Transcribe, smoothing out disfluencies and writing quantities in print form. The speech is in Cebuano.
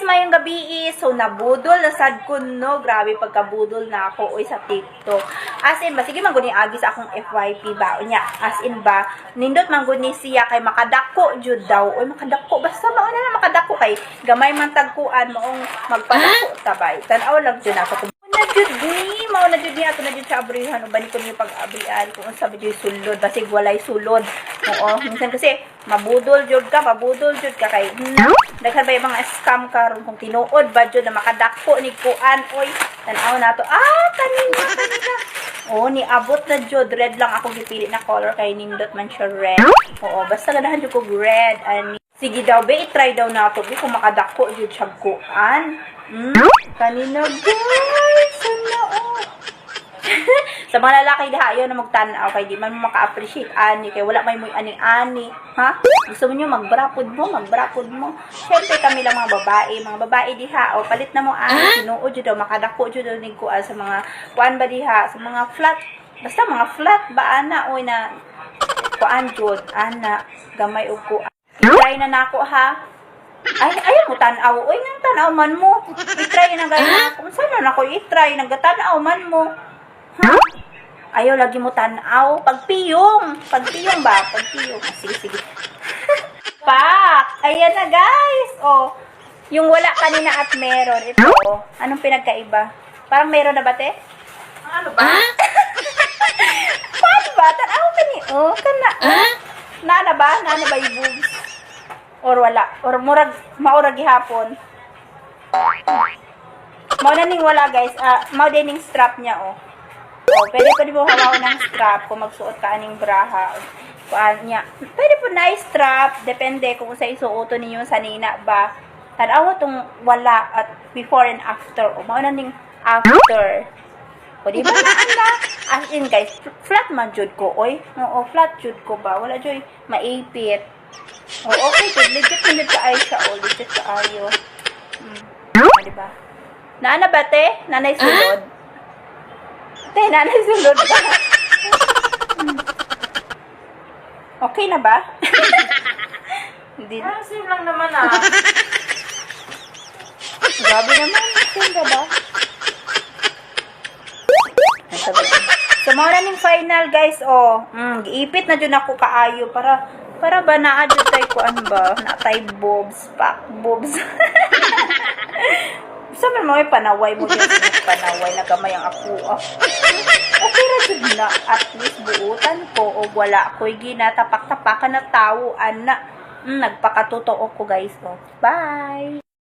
Maayong gabii. So nabudol na sad ko, no. Grabe pagkabudol na ako, oy, sa TikTok. As in ba, sige man gud ni agi sa akong FYP ba unya. As in ba, nindot man gud ni siya kay makadako jud daw. Oy, makadako basta mao na na makadako kay gamay man tagkuan, maong magpadako tabay. Tan-aw lang jud ako na jud ni, mao na jud ni, ato na jud sa abrihan, uban ko niyo pag-abrian kung unsa ba jud sulod, basig walay sulod. Oo, minsan kasi mabudol jud ka, mabudol jud ka kay daghan ba yung mga scam karon. Kung tinuod ba jud na makadako ni kuan, oy, tan-aw nato. Ah, kanina kanina, oh, ni abot na jud. Red lang ako gipili na color kay nindot man siya red. Oo, basta ganahan jud kog red ani. Sige daw be, i-try daw nato be kung makadako jud siya kuan. Kanina, guys, sana, oh. Sa mga lalaki diha, ayaw na magtan-aw kay di man mo maka-appreciate ani kay wala may moy ani-ani, ha? Gusto mo niyo magbrapod mo, magbrapod mo. Syempre kami lang mga babae, mga babae diha, o palit na mo ani, tinuod jud daw makadako jud daw ning kuan sa mga kuan ba diha, sa mga flat, basta mga flat ba ana, oy, na kuan jud ana, gamay og kuan. I-try na nako, ha. Ay, ayaw mo tan-aw. Uy, nang tan-aw man mo. I-try na gani ako. Saan na ako i-try? Nagatan-aw man mo. Ha? Ayaw lagi mo tan-aw. Pagpiyong. Pagpiyong ba? Pagpiyong. Ah, sige, sige. Pak! Ayan na, guys. Oh. Yung wala kanina at meron. Ito, oh. Anong pinagkaiba? Parang meron na ba, te? Ano ba? Paano ba? Tan-aw ka ni. Oh, kana. Nana ba? Nana ba yung boobs? Or wala? Or murag, maurag gihapon? Mao na ning wala, guys. Ah, mao din ning strap niya, oh. Oh, pwede pa di mo hawaon ng strap kung magsuot ka aning braha. Kuan niya. Pwede po na strap, depende kung sa isuoto ninyo sa nina ba. Tanawa tong wala at before and after. O mao na ning after. O di ba na ana? As in, guys, flat man jud ko, oy. Oo, flat jud ko ba? Wala jud maipit. O okay jud, legit man jud kaayo siya, o legit kaayo. O, di ba? Naana ba, te? Nanay sulod? Te, nanay sulod ba? Okay na ba? Hindi na. Parang same lang naman ah. Grabe naman. Same ba ba? Nasa ba? So, mao na ning final, guys, oh. Giipit na jud ako kaayo para ba naa jud tay kuan ba? Naa tay boobs, pak boobs. Sa man mo panaway mo dyan, panaway na gamay ang ako. Oh. Okay ra jud na, at least buutan ko og wala ko'y ginatapak-tapakan na tawo ana. Nagpakatotoo ko, guys, oh. Bye.